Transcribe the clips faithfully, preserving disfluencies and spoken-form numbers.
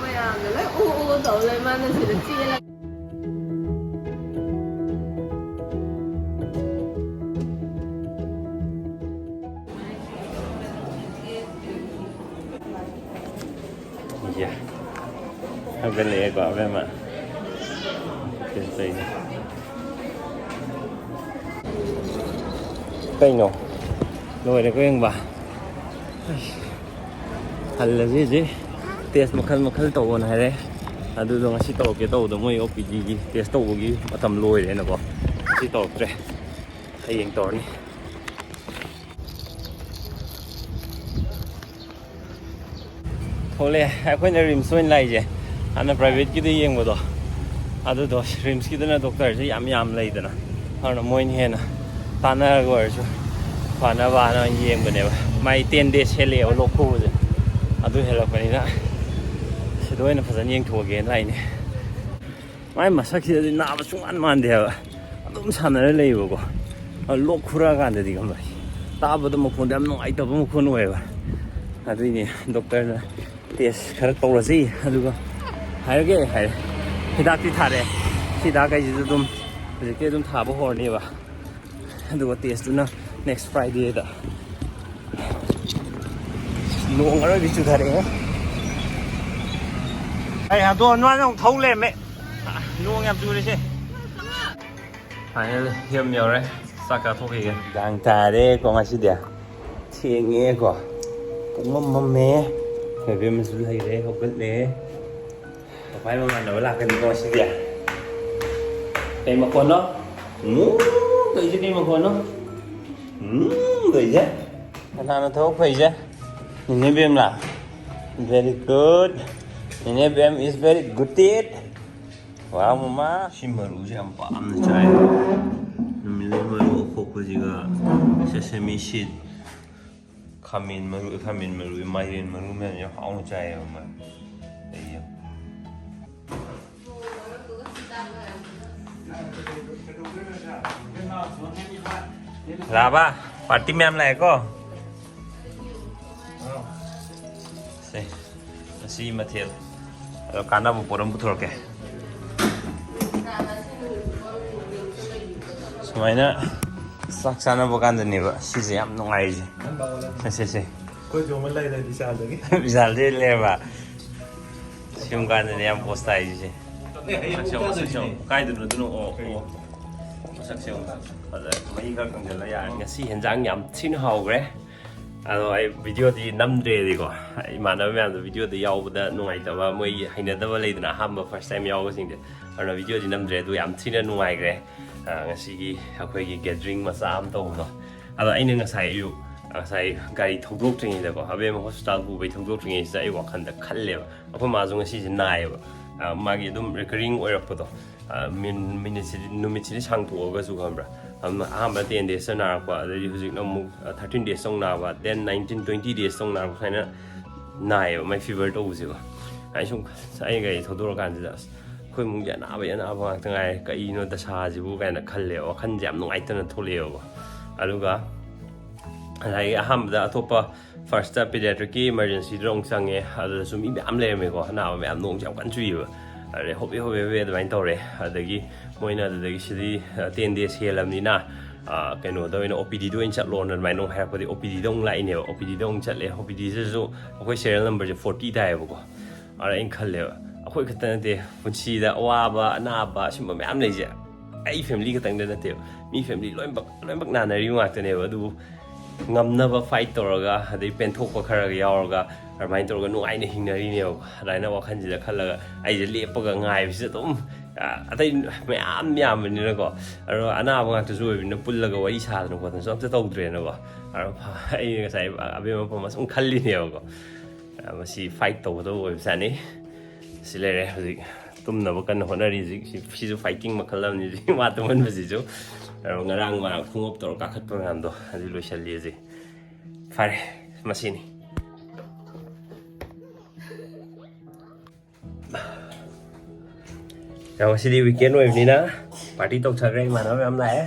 ꯃꯌꯥꯝꯅ ꯂꯣꯏ ꯎ ꯎ ꯇꯧ ꯂꯩ, ꯃꯥꯅ ꯁꯤꯗ ꯆꯦꯜꯂꯒ꯫ ꯏꯌꯥ꯫ ꯍꯧꯒꯠꯂꯛꯑꯦꯀꯣ ꯑꯕꯦꯝꯃ꯫ ꯀꯩꯅꯣ ꯇꯧꯔꯤꯁꯦ? ꯀꯩꯅꯣ? ꯂꯣꯏꯔꯦꯀꯣ ꯌꯦꯡꯕ꯫ ꯑꯩꯁ꯫ ꯍꯜꯂꯁꯤ ꯍꯧꯖꯤꯛ꯫ ꯇꯦꯁ ꯃꯈꯜ ꯃꯈꯜ ꯇꯧꯑꯣꯅ ꯍꯥꯏꯔꯦ꯫ ꯑꯗꯨꯗꯣ ꯉꯁꯤ ꯇꯧꯔꯛꯀꯦ ꯇꯧꯕꯗꯣ ꯃꯣꯏ ꯑꯣ ꯄꯤ ꯗꯤꯒꯤ ꯇꯦꯁ ꯇꯧꯕꯒꯤ ꯃꯇꯝ ꯂꯣꯏꯔꯦꯅꯀꯣ꯫ ꯉꯁꯤ ꯇꯧꯔꯛꯇ꯭ꯔꯦ꯫ ꯍꯌꯦꯡ ꯇꯧꯔꯅꯤ꯫ ꯊꯣꯛꯂꯛꯑꯦ꯫ ꯑꯩꯈꯣꯏꯅ ꯔꯤꯝꯁ ꯑꯣꯏꯅ ꯂꯥꯛꯏꯁꯦ꯫ ꯍꯥꯟꯅ ꯄ꯭ꯔꯥꯏꯚꯦꯠꯀꯤꯗ ꯌꯦꯡꯕꯗꯣ, ꯑꯗꯨꯗꯣ ꯔꯤꯝꯁꯀꯤꯗꯨꯅ ꯗꯣꯛꯇꯔꯁꯦ ꯌꯥꯝ ꯌꯥꯝ ꯂꯩꯗꯅ, ꯑꯗꯨꯅ ꯃꯣꯏꯅ ꯍꯦꯟꯅ ꯇꯥꯟꯅꯔꯒ ꯑꯣꯏꯔꯁꯨ ꯐꯅꯕꯅ ꯌꯦꯡꯕꯅꯦꯕ꯫ ꯃꯥꯏ ꯇꯦꯟ ꯗꯦꯖ ꯍꯦꯜꯂꯛꯑꯦꯕ ꯂꯣꯛ ꯈꯨꯕꯁꯦ꯫ ꯑꯗꯨ ꯍꯦꯜꯂꯛꯄꯅꯤꯅ ꯁꯤꯗ ꯑꯣꯏꯅ ꯐꯖꯅ ꯌꯦꯡꯊꯣꯛꯑꯒꯦꯅ ꯂꯥꯛꯏꯅꯦ꯫ ꯃꯥꯏ ꯃꯁꯛꯁꯤꯗꯗꯤ ꯅꯥꯕ ꯁꯨꯡꯃꯥꯟ ꯃꯥꯟꯗꯦ ꯍꯥꯏꯕ꯫ ꯑꯗꯨꯝ ꯁꯥꯟꯅꯔ ꯂꯩꯌꯦꯕꯀꯣ꯫ ꯑ, ꯂꯣꯛ ꯈꯨꯔꯛꯑꯀꯥꯟꯗꯗꯤ ꯈꯪꯕ꯭ꯔꯥ, ꯇꯥꯕꯗ ꯃꯈꯣꯟꯗꯣ ꯌꯥꯝ ꯅꯨꯡꯉꯥꯏꯇꯕ ꯃꯈꯣꯟ ꯑꯣꯏꯌꯦꯕ꯫ ꯑꯗꯨꯏꯅꯦ ꯗꯣꯛꯇꯔꯅ ꯇꯦꯁ ꯈꯔ ꯇꯧꯔꯁꯤ, ꯑꯗꯨꯒ ꯍꯥꯏꯔꯒꯦ ꯍꯥꯏꯔꯦ꯫ ꯍꯤꯗꯥꯛꯇꯤ ꯊꯥꯔꯦ꯫ ꯁꯤ ꯍꯤꯗꯥꯛꯈꯩꯁꯤꯁꯨ ꯑꯗꯨꯝ ꯍꯧꯖꯤꯛꯇꯤ ꯑꯗꯨꯝ ꯊꯥꯕ ꯍꯧꯔꯅꯦꯕ꯫ ꯑꯗꯨꯒ ꯇꯦꯁꯇꯨꯅ ꯅꯦꯛꯁ ꯐ꯭ꯔꯥꯏꯗꯦꯗ꯫ ꯅꯣꯡ ꯑꯔꯣꯏꯕꯤ ꯆꯨꯊꯔꯛꯑꯦ꯫ ꯑꯩ ꯍꯟꯗꯣꯛ ꯍꯟꯗꯣꯛ ꯑꯃꯨꯛ ꯊꯧ ꯂꯩꯔꯝꯃꯦ꯫ ꯅꯣꯡ ꯌꯥꯝ ꯆꯨꯔꯦꯁꯦ꯫ ꯐꯥꯏꯅꯦꯜ ꯌꯨꯝ ꯌꯧꯔꯦ꯫ ꯆꯥꯛ ꯆꯥꯊꯣꯛꯈꯤꯒꯦ꯫ ꯅꯨꯡꯗꯥꯡ ꯇꯥꯔꯦꯀꯣ ꯉꯁꯤꯗꯤ꯫ ꯊꯦꯡꯉꯦꯀꯣ꯫ ꯄꯨꯡꯃꯝ ꯃꯝꯃꯦ꯫ ꯕꯦꯕꯦꯝꯃꯁꯨ ꯂꯩꯔꯦ, ꯍꯧꯒꯠꯂꯦ꯫ ꯃꯄꯥꯏ ꯃꯃꯥꯟꯅꯕ ꯂꯥꯛꯀꯅꯤꯀꯣ ꯉꯁꯤꯗꯤ꯫ ꯀꯩ ꯃꯈꯣꯟꯅꯣ? ꯎꯝ, ꯇꯧꯏꯁꯦ ꯀꯩ ꯃꯈꯣꯟꯅꯣ? ꯎꯝ, ꯇꯧꯏꯁꯦ꯫ ꯀꯅꯥꯅꯣ ꯊꯕꯛ ꯐꯩꯁꯦ? ꯅꯦꯅꯦ ꯕꯦꯝꯂꯥ? Very good. ꯅꯦꯅꯦ ꯕꯦꯝ is very good at. ꯋꯥ, ꯃꯃꯥ꯫ ꯁꯤ ꯃꯔꯨꯁꯦ ꯌꯥꯝ ꯄꯥꯝꯅ ꯆꯥꯏ꯫ ꯅꯨꯃꯤꯠꯂꯩ ꯃꯔꯨ ꯑꯈꯣꯛꯄꯁꯤꯒ, sesame seed, ꯈꯥꯃꯦꯟ ꯃꯔꯨ, ꯈꯥꯃꯦꯟ ꯃꯔꯨ, ꯃꯥꯏꯔꯦꯟ ꯃꯔꯨ ꯃꯌꯥꯝꯁꯦ ꯍꯥꯎꯅ ꯆꯥꯏꯌꯦꯕ ꯃꯥ꯫ ꯑꯩ ꯌꯥꯝ ꯂꯥꯕ, ꯄꯥꯔꯇꯤ ꯃꯌꯥꯝ ꯂꯥꯛꯑꯦꯀꯣ꯫ ꯁꯦ꯫ ꯁꯤ ꯃꯊꯦꯜ ꯑꯗꯣ ꯀꯥꯟꯅꯕ ꯄꯣꯠ ꯑꯃ ꯄꯨꯊꯣꯔꯛꯀꯦ꯫ ꯁꯨꯃꯥꯏꯅ ꯆꯥꯛ ꯆꯥꯅꯕ ꯀꯥꯟꯗꯅꯦꯕ ꯁꯤꯁꯦ ꯌꯥꯝ ꯅꯨꯡꯉꯥꯏꯔꯤꯁꯦ꯫ ꯁꯦ, ꯁꯦ, ꯁꯦ꯫ ꯑꯩꯈꯣꯏꯁꯨ ꯑꯃ ꯂꯩꯔꯦ ꯕꯤꯁꯥꯜꯗꯒꯤ꯫ ꯕꯤꯁꯥꯜꯗꯤ ꯂꯩꯔꯕ? ꯁꯤꯒꯨꯝ ꯀꯥꯟꯗꯅꯦ ꯌꯥꯝ ꯄꯣꯁ ꯇꯥꯏꯁꯦ꯫ ꯁꯛꯁꯦ ꯑꯃꯨꯛ, ꯁꯛꯁꯦ ꯑꯃꯨꯛ꯫ ꯀꯥꯏꯗꯅꯣ ꯑꯗꯨꯅꯣ? ꯑꯣ, ꯑꯣ꯫ ꯃꯁꯛꯁꯦ ꯑꯃꯨꯛ ꯐꯖꯔꯦ꯫ ꯃꯍꯤ ꯈꯔ ꯀꯪꯁꯤꯜꯂ ꯌꯥꯔꯅꯤ꯫ ꯉꯁꯤ ꯍꯦꯟꯖꯥꯡ ꯌꯥꯝ ꯊꯤꯅ ꯍꯥꯎꯈ꯭ꯔꯦ꯫ ꯑꯗꯣ ꯑꯩ ꯚꯤꯗꯤꯑꯣꯗꯤ ꯅꯝꯗ꯭ꯔꯦꯗꯤꯀꯣ, ꯏꯃꯥꯟꯅꯕ ꯃꯌꯥꯝꯗꯣ ꯚꯤꯗꯤꯑꯣꯗ ꯌꯥꯎꯕꯗ ꯅꯨꯡꯉꯥꯏꯇꯕ, ꯃꯣꯏꯒꯤ ꯍꯩꯅꯗꯕ ꯂꯩꯗꯅ, ꯑꯍꯥꯟꯕ ꯐꯥꯔꯁ ꯇꯥꯏꯝ ꯌꯥꯎꯕꯁꯤꯡꯗꯤ꯫ ꯑꯗꯨꯅ ꯚꯤꯗꯤꯑꯣꯗꯤ ꯅꯝꯗ꯭ꯔꯦ, ꯑꯗꯨ ꯌꯥꯝ ꯊꯤꯅ ꯅꯨꯡꯉꯥꯏꯈ꯭ꯔꯦ꯫ ꯑ, ꯉꯁꯤꯒꯤ ꯑꯩꯈꯣꯏꯒꯤ ꯒꯦꯗꯔꯤꯡ ꯃꯆꯥ ꯑꯃ ꯇꯧꯕꯗꯣ꯫ ꯑꯗꯣ ꯑꯩꯅ ꯉꯁꯥꯏ ꯑꯌꯨꯛ, ꯉꯁꯥꯏ ꯒꯥꯔꯤ ꯊꯧꯗꯣꯛꯇ꯭ꯔꯤꯉꯩꯗꯀꯣ, ꯑꯕꯦꯝꯃ ꯍꯣꯁꯄꯤꯇꯥꯜ ꯄꯨꯕꯩ ꯊꯧꯗꯣꯛꯇ꯭ꯔꯤꯉꯩꯁꯤꯗ ꯑꯩ ꯋꯥꯈꯜꯗ ꯈꯜꯂꯦꯕ, ꯑꯩꯈꯣꯏ ꯃꯥꯁꯨ ꯉꯁꯤꯁꯦ ꯅꯥꯏꯌꯦꯕ꯫ ꯑ, ꯃꯥꯒꯤ ꯑꯗꯨꯝ ꯔꯤꯀꯔꯤꯡ ꯑꯣꯏꯔꯛꯄꯗꯣ꯫ ꯑ, ꯃꯤꯟ-, ꯃꯤꯅꯤꯠꯁꯤꯗꯤ, ꯅꯨꯃꯤꯠꯁꯤꯗꯤ ꯁꯥꯡꯇꯣꯛꯑꯒꯁꯨ ꯈꯪꯕ꯭ꯔꯥ? ꯑꯗꯨꯝ ꯑꯍꯥꯟꯕ ten days ꯇ ꯅꯥꯔꯛꯄ, ꯑꯗꯩꯗꯤ ꯍꯧꯖꯤꯛꯅ ꯑꯃꯨꯛ, ꯑ, thirteen days ꯇ ꯑꯃꯨꯛ ꯅꯥꯕ, then nineteen, twenty days ꯇ ꯑꯃꯨꯛ ꯅꯥꯔꯛꯄ, ꯁꯨꯃꯥꯏꯅ ꯅꯥꯏꯌꯦꯕ ꯃꯥꯏ ꯐꯤꯚꯔ ꯇꯧꯕꯁꯦꯀꯣ꯫ ꯑꯩ ꯁꯨꯝ, ꯑꯩ ꯒꯥꯔꯤ ꯊꯧꯗꯣꯔꯀꯥꯟꯁꯤꯗ, "ꯑꯁ, ꯑꯩꯈꯣꯏ ꯏꯃꯨꯡꯒꯤ ꯑꯅꯥꯕꯒꯤ ꯑꯅꯥꯕ ꯉꯥꯛꯇ ꯉꯥꯏꯔꯦ, ꯀꯩꯅꯣ ꯗꯁꯥꯁꯤꯕꯨ?" ꯀꯥꯏꯅ ꯈꯜꯂꯦꯕ, ꯋꯥꯈꯜꯁꯦ ꯌꯥꯝ ꯅꯨꯡꯉꯥꯏꯇꯅ ꯊꯣꯛꯂꯛꯑꯦꯕꯀꯣ꯫ ꯑꯗꯨꯒ ꯉꯁꯥꯏꯒꯤ ꯑꯍꯥꯟꯕꯗ ꯑꯇꯣꯞꯄ ꯐꯥꯔꯁꯇ ꯄꯤꯗꯤꯌꯥꯇ꯭ꯔꯤꯛꯀꯤ ꯏꯃꯥꯔꯖꯦꯟꯁꯤꯗ ꯑꯃꯨꯛ ꯆꯪꯉꯦ꯫ ꯑꯗꯨꯗꯁꯨ ꯃꯤ ꯃꯌꯥꯝ ꯂꯩꯔꯝꯃꯦꯀꯣ, ꯑꯅꯥꯕ ꯃꯌꯥꯝ, ꯅꯣꯡꯁꯦ ꯌꯥꯝ ꯀꯟꯅ ꯆꯨꯏꯌꯦꯕ꯫ ꯑꯗꯩ ꯍꯣꯕꯦ ꯍꯣꯕꯦ ꯍꯣꯕꯦ ꯑꯗꯨꯃꯥꯏꯅ ꯇꯧꯔꯦ꯫ ꯑꯗꯒꯤ ꯃꯣꯏꯅ ꯑꯗꯨꯗꯒꯤ ꯁꯤꯗꯤ, ꯑ, ten days ꯍꯦꯜꯂꯕꯅꯤꯅ, ꯑ, ꯀꯩꯅꯣꯗ ꯑꯣꯏꯅ, ꯑꯣ ꯄꯤ ꯗꯤꯗ ꯑꯣꯏꯅ ꯆꯠꯂꯣꯅ ꯑꯗꯨꯃꯥꯏꯅ ꯑꯃꯨꯛ ꯍꯥꯏꯔꯛꯄꯗꯒꯤ ꯑꯣ ꯄꯤ ꯗꯤꯗ ꯑꯃꯨꯛ ꯂꯥꯛꯏꯅꯦꯕ꯫ ꯑꯣ ꯄꯤ ꯗꯤꯗ ꯑꯃꯨꯛ ꯆꯠꯂꯦ꯫ ꯑꯣ ꯄꯤ ꯗꯤꯁꯤꯗꯁꯨ ꯑꯩꯈꯣꯏ ꯁꯦꯔꯤꯌꯦꯜ ꯅꯝꯕꯔꯁꯦ forty ꯇꯥꯏꯌꯦꯕꯀꯣ꯫ ꯑꯗ ꯑꯩꯅ ꯈꯜꯂꯦꯕ, ꯑꯩꯈꯣꯏ ꯈꯛꯇ ꯅꯠꯇꯦ ꯄꯨꯟꯁꯤꯗ ꯑꯋꯥꯕ ꯑꯅꯥꯕ ꯑꯁꯨꯝꯕ ꯃꯌꯥꯝ ꯂꯩꯁꯦ, ꯑꯩ ꯐꯦꯃꯤꯂꯤ ꯈꯛꯇꯪꯗ ꯅꯠꯇꯦꯕ, ꯃꯤ ꯐꯦꯃꯤꯂꯤ ꯂꯣꯏꯅꯃꯛ, ꯂꯣꯏꯅꯃꯛ ꯅꯥꯅꯔꯤꯕ ꯉꯥꯛꯇꯅꯦꯕ꯫ ꯑꯗꯨꯕꯨ ꯉꯝꯅꯕ ꯐꯥꯏꯠ ꯇꯧꯔꯒ, ꯑꯗꯩ ꯄꯦꯟꯊꯣꯛꯄ ꯈꯔꯒ ꯌꯥꯎꯔꯒ, ꯑꯗꯨꯃꯥꯏꯅ ꯇꯧꯔꯒ ꯅꯨꯡꯉꯥꯏꯅ ꯍꯤꯡꯅꯔꯤꯅꯦꯕ꯫ ꯑꯗꯨꯃꯥꯏꯅ ꯋꯥꯈꯜꯁꯤꯗ ꯈꯜꯂꯒ ꯑꯩꯁꯦ ꯂꯦꯞꯄꯒ ꯉꯥꯏꯕꯁꯤꯗ ꯑꯗꯨꯝ, ꯑ, ꯑꯇꯩ ꯃꯌꯥꯝ ꯌꯥꯝꯕꯅꯤꯅꯀꯣ, ꯑꯗꯣ ꯑꯅꯥꯕ ꯉꯥꯛꯇꯁꯨ ꯑꯣꯏꯕꯅꯤꯅ ꯄꯨꯜꯂꯒ ꯋꯥꯔꯤ ꯁꯥꯗꯅ ꯈꯣꯠꯇꯅꯁꯨ ꯑꯝꯇ ꯇꯧꯗ꯭ꯔꯦꯅꯀꯣ꯫ ꯑꯗꯣ ꯑꯩ ꯉꯁꯥꯏ ꯑꯕꯦꯝꯃ ꯐꯝꯃ ꯁꯨꯝ ꯈꯜꯂꯤꯅꯦꯕꯀꯣ, ꯑ, ꯃꯁꯤ ꯐꯥꯏꯠ ꯇꯧꯒꯗꯕ ꯑꯣꯏꯕꯖꯥꯠꯅꯤ꯫ ꯁꯤ ꯂꯩꯔꯦ ꯍꯧꯖꯤꯛ ꯇꯨꯝꯅꯕ ꯀꯟꯅ ꯍꯣꯠꯅꯔꯤ꯫ ꯍꯧꯖꯤꯛ ꯁꯤ, ꯁꯤꯁꯨ ꯐꯥꯏꯇꯤꯡ ꯃꯈꯜ ꯑꯃꯅꯤ꯫ ꯍꯧꯖꯤꯛ ꯃꯥ ꯇꯨꯝꯍꯟꯕꯁꯤꯁꯨ꯫ ꯑꯗꯣ ꯉꯔꯥꯡ ꯃꯥ ꯈꯣꯡꯎꯞ ꯇꯧꯔ ꯀꯥꯈꯠꯄ ꯃꯌꯥꯝꯗꯣ ꯑꯗꯨ ꯂꯣꯏꯁꯜꯂꯤ ꯍꯧꯖꯤꯛ꯫ ꯐꯔꯦ, ꯃꯁꯤꯅꯤ꯫ ꯌꯥ, ꯉꯁꯤꯗꯤ ꯋꯤꯀꯦꯟ ꯑꯣꯏꯕꯅꯤꯅ ꯄꯥꯔꯇꯤ ꯇꯧꯊꯈ꯭ꯔꯦ, ꯏꯃꯥꯟꯅꯕ ꯃꯌꯥꯝ ꯂꯥꯛꯑꯦ꯫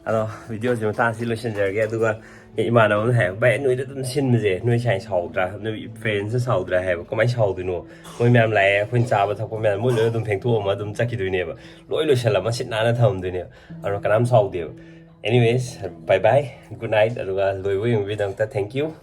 ꯑꯗꯣ ꯚꯤꯗꯤꯑꯣꯁꯦ ꯃꯇꯥꯡꯁꯤ ꯂꯣꯏꯁꯤꯟꯖꯔꯒꯦ꯫ ꯑꯗꯨꯒ ꯏꯃꯥꯟꯅꯕ ꯑꯃꯅ ꯍꯥꯏ, "ꯚꯥꯏ, ꯅꯣꯏꯗ ꯑꯗꯨꯝ ꯁꯤꯟꯕꯁꯦ ꯅꯣꯏ ꯁꯥꯏ ꯁꯥꯎꯗ꯭ꯔꯥ, ꯅꯣꯏ ꯄꯦꯔꯦꯟꯁꯁ ꯁꯥꯎꯗ꯭ꯔꯥ?" ꯍꯥꯏꯕ꯫ "ꯀꯃꯥꯏꯅ ꯁꯥꯎꯗꯣꯏꯅꯣ? ꯃꯣꯏ ꯃꯌꯥꯝ ꯂꯥꯛꯑꯦ, ꯑꯩꯈꯣꯏꯅ ꯆꯥꯕ ꯊꯛꯄ ꯃꯌꯥꯝ ꯃꯣꯏ ꯂꯣꯏ ꯑꯗꯨꯝ ꯐꯦꯡꯊꯣꯛꯑꯝꯃ ꯑꯗꯨꯝ ꯆꯠꯈꯤꯗꯣꯏꯅꯦꯕ, ꯂꯣꯏ ꯂꯣꯏꯁꯤꯜꯂꯝꯃ ꯁꯤꯠ ꯅꯥꯟꯅ ꯊꯝꯃꯝꯗꯣꯏꯅꯦꯕ꯫ ꯑꯗꯣ ꯀꯅꯥꯝ ꯁꯥꯎꯗꯦꯕ꯫ Anyways, bye bye, good night꯫ ꯑꯗꯨꯒ ꯂꯣꯏꯕ ꯌꯦꯡꯕꯒꯤꯗꯃꯛꯇ thank you꯫